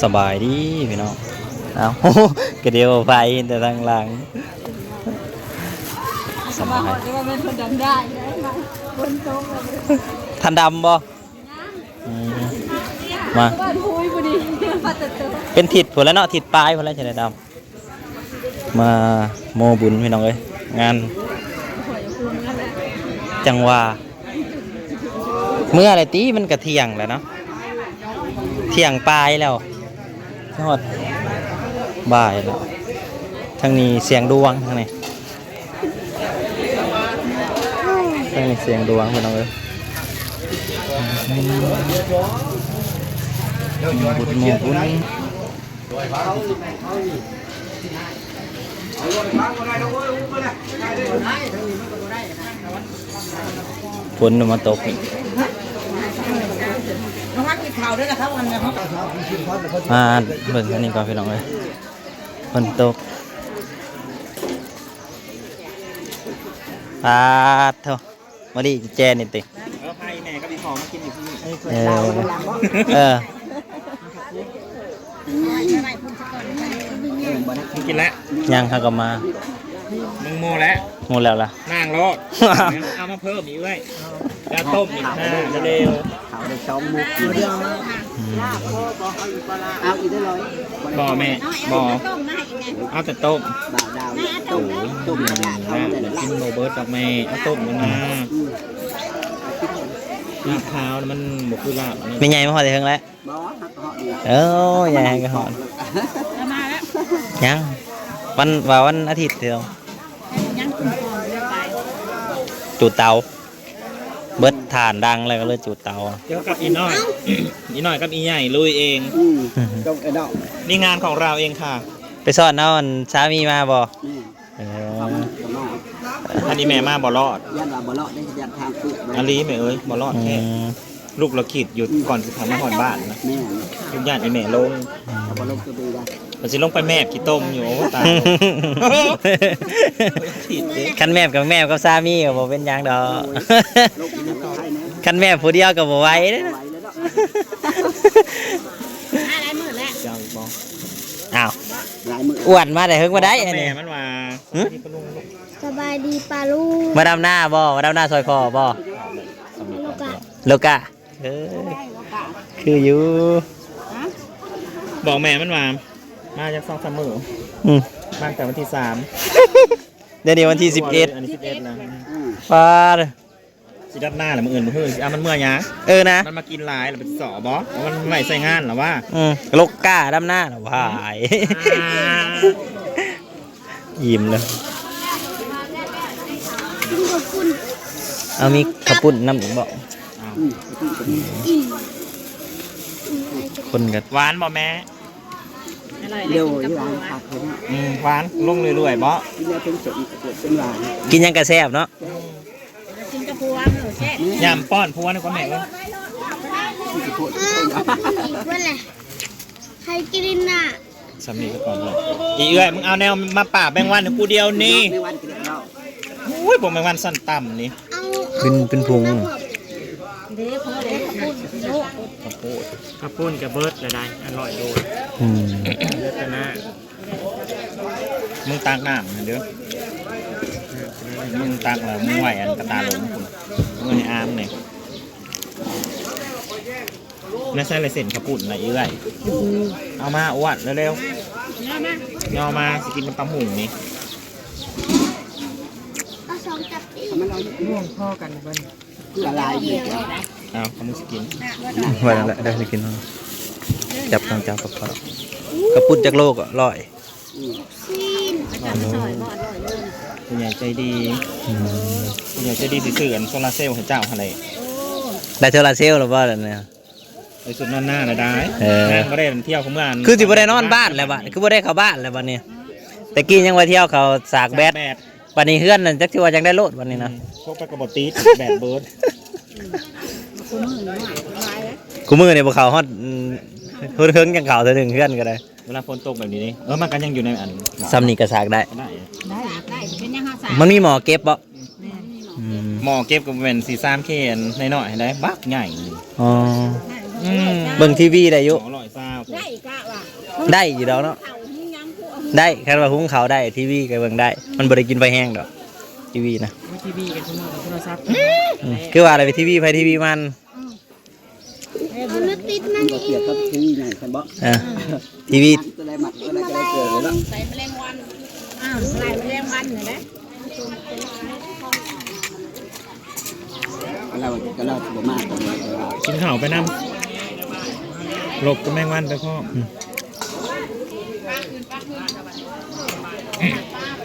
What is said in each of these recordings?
ສະບາຍດີພີ່ນ້ອງ. ເອົ້າ ກະດຽວໄປແຕ່ທາງຫຼັງ. ສະບາຍ. ວ່າແມ່ນຄົນດຳໄດ້ ຝົນຕົກແລ້ວ. ທ່ານດຳບໍ່? ອືມ ມາ ເປັນທິດພຸ້ນແຫຼະເນາະ ທິດປາຍພຸ້ນແຫຼະ ຈະໄດ້ດຳ. ມາໂມບຸນພີ່ນ້ອງເອີຍ ງານ ຈັ່ງວ່າ ເມື່ອແຫຼະຕິ ມັນກະທ່ຽງແລ້ວເນາະ ທ່ຽງປາຍແລ້ວ ຮອດບ່າຍແລ້ວ. ທາງນີ້ສຽງດວງ ທາງນີ້ ທາງນີ້ສຽງດວງພີ່ນ້ອງເອີຍ. ບຸນ ບຸນ ຝົນມາຕົກ. ມາເບິ່ງອັນນີ້ກ່ອນພີ່ນ້ອງເອີຍ ຝົນຕົກ. ປາດໂທ້ ມະລິແຈນີ້ຕິ. ເອີ ພາອີ່ແມ່ກັບອີ່ພໍ່ມາກິນຢູ່ທີ່ນີ້. ເອີ ເອີ ເອີ ມຶງກິນແລ້ວ? ຍັງ ເຮົາກໍມາ. ມຶງໂມແລ້ວ? ໂມແລ້ວລະ ນາງໂລດ. ເອົາມາເພີ່ມອີກເອື້ອຍ. ແລ້ວຕົ້ມອີກ ເອົາເລວ. ເຂົາໄດ້ສອງໝູ່ກິນ. ອືມ ເອົາອີກເດີ້ລອຍ. ບໍ່ແມ່ ບໍ່ ເອົາແຕ່ຕົ້ມ. ບ່າວດາວ ຕົ້ມ ຕົ້ມ ກິນບໍ່ເບິດດອກແມ່ ເອົາຕົ້ມມັນມາ. ອືມ ລາບຂາວມັນບໍ່ຄືລາບອັນນີ້. ແມ່ໃຫຍ່ມາຮອດແຕ່ເທິງແລ້ວ. ບໍ່ ເຮົາກໍຮອດຢູ່. ເອີ ຍາຍໃຫ້ກໍຮອດ. ເອົາມາແລ້ວ. ຍັງ ວັນ ວ່າວັນອາທິດດຽວ. ຍັງຂຶ້ນກ່ອນ ໄປຈູດເຕົາ. ເບິດຖ່ານດັງແລ້ວກໍເລີຍຈູດເຕົາ. ດຽວກັບອີນ້ອຍ ອີນ້ອຍກັບອີໃຫຍ່ລຸຍເອງ. ອືມ ຕ້ອງໄອ້ນ້ອງ ນີ້ງານຂອງເຮົາເອງຄ່ະ. ໄປສອນເອົາອັນສາມີມາບໍ່? ແມ່ນ. ເອີ ເຂົາມາ ເຂົາມາ. ອັນນີ້ແມ່ມາບໍ່ລອດ. ຢ້ານວ່າບໍ່ລອດເດ້ ຢ້ານທາງເປື້ອນ. ອີ່ຫຼີແມ່ເອີຍ ບໍ່ລອດແທ້. ອືມ ລູກລະຄິດຢູ່ ອືມ ກ່ອນຊິເຂົ້າມາຮອດບ້ານນະ. ແມ່ນ. ລູກຢ້ານອີ່ແມ່ລົງ. ອືມ ເຂົາບໍ່ລົງຕົວເອງນະ. ເພິ່ນຊິລົງໄປແມບຂີ້ຕົມຢູ່. ໂອ້ ຕາຍ. ຄັນແມບກໍແມບກັບສາມີກໍບໍ່ເປັນຫຍັງດອກ. ໂອ້ຍ ລົງໄປແລ້ວໄດ້ນະ. ຄັນແມບຜູ້ດຽວກໍບໍ່ໄຫວເດ້. ບໍ່ໄຫວແລ້ວເນາະ. ມາຫຼາຍມື້ແລ້ວ. ເຈົ້າອີກບໍ່? ອ້າວ ຫຼາຍມື້ ອ້ວນມາແຕ່ເຫິງບໍ່ໄດ້ອັນນີ້. ແມ່ມັນວ່າ ຫຶ? ສະບາຍດີປ້າລຸງ. ມາດຳນາບໍ່? ມາດຳນາຊ່ອຍພໍ່ບໍ່? ໂລກາ ໂລກາ. ເອີ ຄືຢູ່. ບອກແມ່ມັນວ່າ ມາຈັກສອງສາມມື້. ອືມ ມາຕັ້ງແຕ່ວັນທີສາມ. ດຽວນີ້ວັນທີສິບເອັດ. ອັນນີ້ສິບເອັດແລ້ວ. ອືມ ປາດ. ຊິດຳນາແລ້ວ ມື້ອື່ນ ມື້ຮືຊິເອົາມັນເມືອຫຍັງ? ເອີນະ ມັນມາກິນຫຼາຍແລ້ວ ເປັນສໍບໍ? ເອົາມັນໄວ້ໃຊ້ງານລະວ່າ. ອືມ ໂລກກາດຳນາລະ ຫວາຍ. ອ່າ ອີ່ມແລ້ວ. ເອົາມີເຂົ້າປຸ້ນນຳອີກບໍ່? ອືມ ຄົນກໍ ຫວານບໍ່ແມ່? ອະຮ່ອຍເລີຍ ກິນກັບໝູ. ອືມ ຫວານ ລົງເລື້ອຍໆບໍ? ກິນແລ້ວເປັນສົມ ເປັນຫວານ ກິນຫຍັງກໍແຊບເນາະ. ອືມ ກິນກັບຜົວ ເອີ ແຊບ. ຍາມປ້ອນຜົວນີ້ກໍແມ່ນ. ໃຫ້ກິນນະ. ສ່ຳນີ້ກໍກ່ອນເນາະ. ອີເອື້ອຍ ມຶງເອົາແນວມາປາບແມງວັນໃຫ້ກູດຽວນີ້. ແມງວັນກິນແລ້ວ. ໂອ້ຍ ພວກແມງວັນຊັ້ນຕ່ຳນີ້. ເອົາ ເປັນ ເປັນຜຸງ. ເດ້ ເຂົາເອີ້ນເຂົ້າປຸ້ນ. ເຂົ້າປຸ້ນ ເຂົ້າປຸ້ນກໍເບິດລະໄດ໋ ອັນຮ້ອຍໂລ. ອືມ ເບິດແຕ່ນະ. ມຶງຕັກນ້ຳຫັ້ນເດີ້. ມຶງຕັກແລ້ວມຶງໄວ້ອັນກະຕ່າລົງພຸ້ນ. ເອົາໃຫ້ອາມແດ່. ແນວໃສ່ລາຍເຊັນເຂົ້າປຸ້ນນະເອື້ອຍ. ເອົາມາອ້ວນເລັວໆ. ຍໍມາ ຊິກິນກັບຕຳຫຸ່ງນີ້. ເອົາສອງຈັບຕິ. ມັນເອົາ ຫ່ວງພໍກັນເບິ່ງ. ລະລາຍຢູ່. ເອົາ ເອົາ ມຶງຊິກິນ. ໄວ້ນັ້ນແຫຼະ ໄດ້ຊິກິນ. ຈັບຂອງເຈົ້າກັບຂ້ອຍ. ເຂົ້າປຸ້ນຈັກໂລກໍຮ້ອຍ. ອືມ ຊີ້ນ ອາຈານໄປຊ່ອຍບໍ່? ຜູ້ໃຫຍ່ໃຈດີ. ອືມ ຜູ້ໃຫຍ່ໃຈດີຊິຊື້ອັນໂຊລາເຊວໃຫ້ເຈົ້າຫັ້ນແຫຼະ. ໂອ້ ໄດ້ໂຊລາເຊວແລ້ວບໍ່ດຽວນີ້? ໄປສຸດນອນໜ້າລະໄດ້. ເອີ ນາງບໍ່ໄດ້ທ່ຽວເຂົາເມືອ ຄືຊິບໍ່ໄດ້ນອນບ້ານແລ້ວບາດ ຄືບໍ່ໄດ້ເຂົ້າບ້ານແລ້ວບາດນີ້. ແຕ່ກີ້ຍັງວ່າທ່ຽວເຂົາສາກແບັດ ສາກແບັດ ບາດນີ້ເຮືອນນັ້ນຈັກຊິວ່າຈັ່ງໃດໂລດບາດນີ້ນະ. ອືມ ພວກໄປກໍບໍ່ຕິດ ແບັດເບີດ. ຄູ່ມື້ນີ້ບໍ່ເຂົ້າຮອດ ອືມ ເຮີງໆ ຈັ່ງເຂົ້າເທື່ອໜຶ່ງເຮືອນກໍໄດ້. ເວລາຝົນຕົກແບບນີ້ເດ້ ເອີ ມັນກໍຍັງຢູ່ໃນອັນ ສ່ຳນີ້ກໍສາກໄດ້ ໄດ້ ໄດ້ ໄດ້ ເປັນຫຍັງເຮົາສາກ ມັນມີໝໍ້ເກັບບໍ່? ແມ່ນ ອືມ ໝໍ້ເກັບກໍແມ່ນສີ່ສາມເຄ ອັນນ້ອຍໆ ໃຫ້ໄດ້ ບັກໃຫຍ່. ອໍ ອືມ ເບິ່ງທີວີໄດ້ຢູ່ ສອງຮ້ອຍຊາວ. ໄດ້ຢູ່ດອກເນາະ ເຂົ້າຫຸງຫຍັງ ຜູ້ເອົາ ໄດ້ ຄັນວ່າຫຸງເຂົ້າໄດ້ ທີວີກໍເບິ່ງໄດ້ ມັນບໍ່ໄດ້ກິນໄຟແຮງດອກ ທີວີນະ ໂອ້ຍ ທີວີກັບໂທລະສັບ ອືມ ຄືວ່າແຫຼະ ທີວີໃຜ ທີວີມັນ ເອີ ມັນຕິດມັນ ມັນກໍ ເອີ ປຽບກັບທີວີໃຫຍ່ຊັ້ນບໍ່ ເອີ ທີວີ ຕົວໃດມັກຕົວໃດກໍໄດ້ເກີດເລີຍເນາະ ໃສ່ແມະແລງວັນ ອ້າວ ໃສ່ແມະແລງວັນນີ້ແຫຼະ ລາວ ລາວຊິບໍ່ມາ ກິນເຂົ້າໄປນຳ ຫຼົບກັບແມງວັນໄປພ້ອມ ອືມ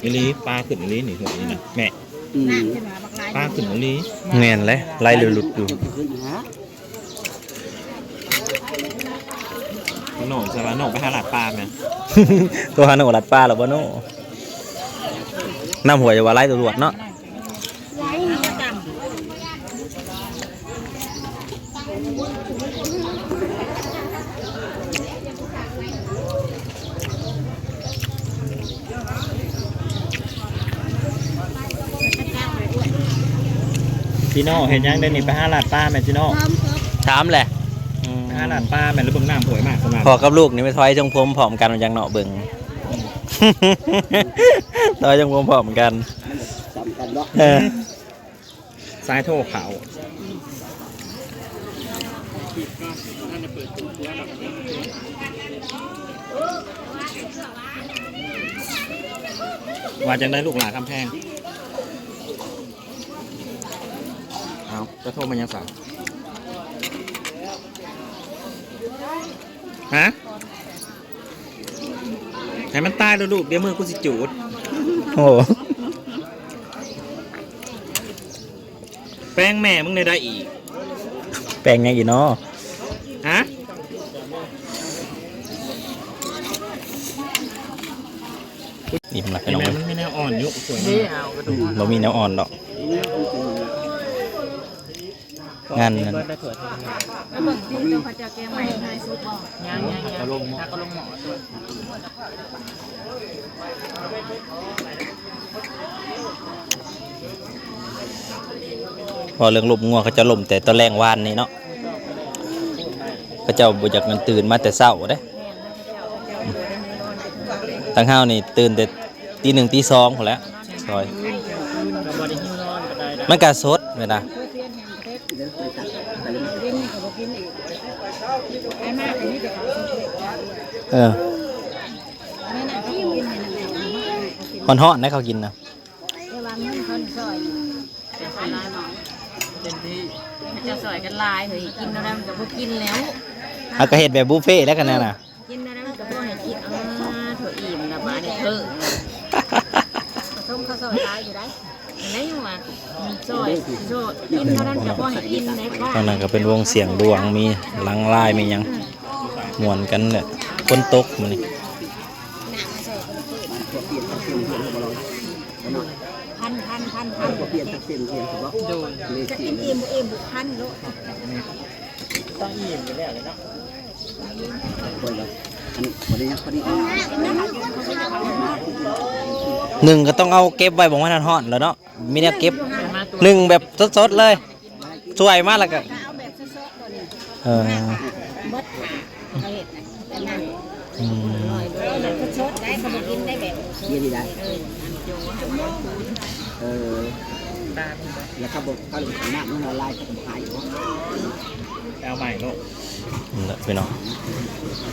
ອີ່ຫຼີ ປາຂຶ້ນອີ່ຫຼີນີ້ ຫ້ວຍນີ້ນະ ແມ່ ອືມ ປາຂຶ້ນອີ່ຫຼີ ແມ່ນແຫຼະ ໄຫຼຫຼຸດໆຢູ່. ໂນ່ ສະວ່າໂນ່ໄປຫາລາດປ່າແມ່ນ ໂທຫາໂນ່ລາດປ່າແລ້ວບໍ່ໂນ່ ນ້ຳຫ້ວຍວ່າໄຫຼຕຳຫຼວດເນາະ ຈີໂນ່ເຮັດຫຍັງເດນີ້ ໄປຫາລາດປ່າແມ່ນຈີໂນ່ ຖາມແຫຼະ ອືມ ໄປຫາລາດປ່າແມ່ນ ຫຼືເບິ່ງນ້ຳຫ້ວຍມາສະນັ້ນ ພໍ່ກັບລູກນີ້ໄປຖອຍຊົງຜົມພ້ອມກັນ ມັນຈັ່ງເນາະເບິ່ງ ຖອຍຊົງຜົມພ້ອມກັນ ສ່ຳກັນເນາະ ເອີ ສາຍໂທເຂົ້າ ວ່າຈັ່ງໃດລູກຫຼ້າຄຳແພງ ເອົາ ຈະໂທມາຫຍັງຊັ້ນ ຮະ? ໃຫ້ມັນຕາຍໂລດລູກ ດຽວມືກູຊິຈູດ ໂອ້ ແປງແມ່ມຶງແນວໃດອີກ ແປງຫຍັງອີກເນາະ ຮະ? ອີ່ມລະພີ່ນ້ອງ ແມ່ມັນມີແນວອ່ອນຢູ່ ບໍ່ມີແນວອ່ອນດອກ ງານນັ້ນ ໄປເບິ່ງຕິ ເຂົາເຈົ້າແກງໃໝ່ໃຫ້ສຸກບໍ່? ຍັງໆໆ ຖ້າກໍລົງໝໍ້ ເວົ້າເລື່ອງລົມງົວ ເຂົາເຈົ້າລົມແຕ່ຕອນແລງວານນີ້ເນາະ ເຂົາເຈົ້າບໍ່ຢາກ ຕື່ນມາແຕ່ເຊົ້າເດ້ ທາງເຮົານີ້ຕື່ນແຕ່ ຕີໜຶ່ງຕີສອງພຸ້ນແຫຼະ ຊອຍ ມັນກະສົດແມ່ນນະ ເອີ ຮ້ອນໆ ໄດ໋ເຂົາກິນນະ ແຕ່ວ່າເງິນເພິ່ນຊ່ອຍ ເປັນສ່ວນຫຼາຍເນາະ ເປັນທີ່ ເຂົາເຈົ້າຊ່ອຍກັນຫຼາຍ ເຮີ້ຍ ກິນແນວໃດມັນກໍບໍ່ກິນແລ້ວ ເຮົາກໍເຮັດແບບບຸບເຟແລ້ວ ຄັນນັ້ນນະ ກິນແນວໃດມັນກໍບໍ່ໃຫ້ກິນ ເອີ ເທົ່າອີ່ມລະບາດນີ້ ເອີ ປະສົມເຂົາຊ່ອຍຫຼາຍຢູ່ໃດ໋ ອັນໃດຍັງວ່າ ຊ່ອຍ ຊ່ອຍ ກິນເທົ່ານັ້ນກໍບໍ່ໃຫ້ກິນໃດ໋ ທາງນັ້ນກໍເປັນວົງສຽງດວງ ມີຫຼັງລາຍ ມີຫຍັງ ມ່ວນກັນແຫຼະ ຝົນຕົກມື້ນີ້ ພັນ ພັນ ພັນ ພັນ ບໍ່ປ່ຽນຈັກເສັ້ນ ປ່ຽນສະເພາະ ໂດຍ ເລກ ຈັກກິນອີ່ມບໍ່ອີ່ມ ພັນໂລດ ຕ້ອງອີ່ມຢູ່ແລ້ວເນາະ ໜຶ່ງກໍຕ້ອງເອົາເກັບໄວ້ ບໍ່ໃຫ້ມັນຮ້ອນແລ້ວເນາະ ມີແນວເກັບ ໜຶ່ງແບບສົດໆ ເລີຍ ສວຍມາແລ້ວກໍ ເອີ ເອົາແບບສົດໆ ໂດດນີ້ ເອີ ເຮັດນະ ອືມ ເອົາແບບສົດໆ ໄດ້ ເຂົາບໍ່ກິນໄດ້ແບບ ກິນໄດ້ ເອີ ເອີ ແລ້ວເຂົາບໍ່ ເຂົາບໍ່ ນ້ຳມັນລະລາຍ ເຂົາບໍ່ຂາຍອີກບໍ່ ເອົາໃໝ່ໂລດ ນັ້ນແຫຼະພີ່ນ້ອງ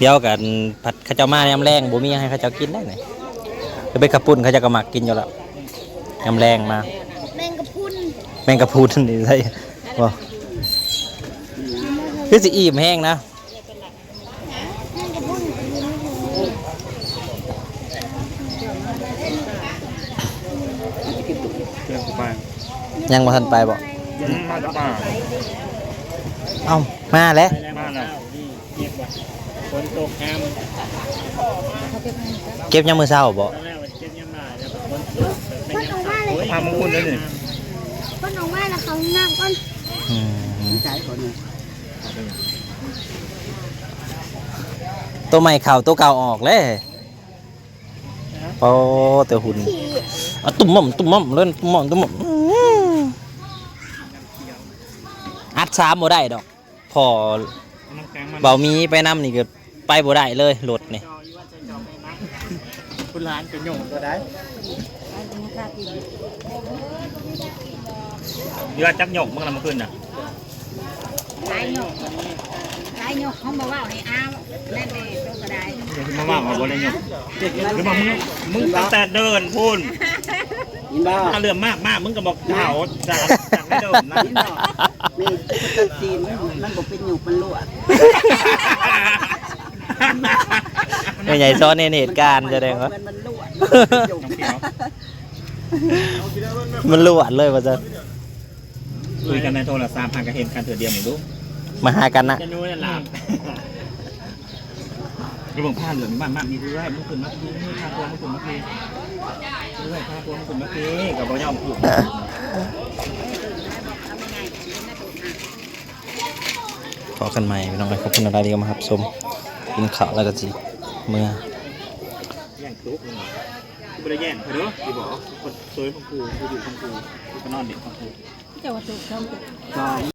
ດຽວກັນ ພັດເຂົາເຈົ້າມາຍາມແລງ ບໍ່ມີຫຍັງໃຫ້ເຂົາເຈົ້າກິນໄດ້ນີ້ ຄືເປັດເຂົ້າປຸ້ນ ເຂົາເຈົ້າກໍມັກກິນຢູ່ແລ້ວ ຍາມແລງມາ ແມງກະພຸນ ແມງກະພຸນນີ້ໃສ່ບໍ່ ຄືຊິອີ່ມແຮງນະ ຍັງບໍ່ທັນໄປບໍ່? ອືມ ມາແຕ່ປ່າ ເອົ້າ ມາແລ້ວ ມາແລ້ວ ຝົນຕົກແຮງ ເກັບຍາມມື້ເຊົ້າບໍ່? ເກັບຍາມບ່າຍແລ້ວຝົນຕົກ ເພິ່ນອອກມາເລີຍ ເພິ່ນອອກມາແລ້ວເຂົ້າຫ້ອງນ້ຳກ່ອນ ອືມ ໂຕໃໝ່ເຂົ້າ ໂຕເກົ່າອອກເລີຍ ໂອ້ ແຕ່ຫຸ່ນ ອະ ຕຸ້ມໝ້ອມ ຕຸ້ມໝ້ອມ ເລີຍ ຕຸ້ມໝ້ອມ ຕຸ້ມໝ້ອມ ອືມ ອັດສາມບໍ່ໄດ້ດອກ ພໍເບົາມີໄປນຳນີ້ກໍ ໄປບໍ່ໄດ້ເລີຍລົດນີ້. ຜູ້ຫຼານກໍໂຍກກໍໄດ້. ຢູ່ວ່າຈັກໂຍກມື້ນຳມື້ຄືນນະ. ຫຼາຍໂຍກ ຫຼາຍໂຍກ ເຮົາບໍ່ເວົ້າໃຫ້ອາວ ແມ່ນແຕ່ໂຕກໍໄດ້. ມາເວົ້າວ່າບໍ່ໄດ້ໂຍກ ຫຼືວ່າມຶງ ມຶງຕັ້ງແຕ່ເດີນພຸ້ນ ຍິນບໍ່? ຖ້າເລື່ອງມາກໆ ມຶງກໍບອກເຖົ້າຈາກ ຈາກເດີນນະ. ຍິນບໍ່? ນີ້ຄືຕັດສິນ ມັນບໍ່ເປັນໂຍກ ມັນລວດ. ແມ່ໃຫຍ່ສອນເຫັນເຫດການ ສະແດງວ່າ ມັນລວດ ມັນລວດເລີຍວ່າຊັ້ນ. ຄຸຍກັນໃນໂທລະສັບ ຫາກະເຫັນກັນເທື່ອດຽວນີ້ດູ ມາຫາກັນນະ. ຈະນູ້ນະ ຈະເບິ່ງຜ້າເຫຼືອງມາກໆ ນີ້ເອື້ອຍ ມຶງຂຶ້ນມາພີ້ ພາພວກມຶງຂຶ້ນມາພີ້ ເອື້ອຍ ພາພວກມຶງຂຶ້ນມາພີ້ ກໍບໍ່ຍອມຂຶ້ນ. ພໍ້ກັນໃໝ່ພີ່ນ້ອງເອີຍ ຂອບຄຸນຫຼາຍໆ ທີ່ເຂົ້າມາຮັບຊົມ ກິນເຂົ້າແລ້ວກໍຊິເມືອ. ແຍ່ງຕຸກ ບໍ່ໄດ້ແຍ່ງເດີ ຊິບອກ ຄົນເຊີຍຂອງກູ ຢູ່ຂອງກູ ໄປນອນເຫຼັ້ນຂອງກູ. ເຈົ້າວ່າຕຸກ ສອງຕຸກ.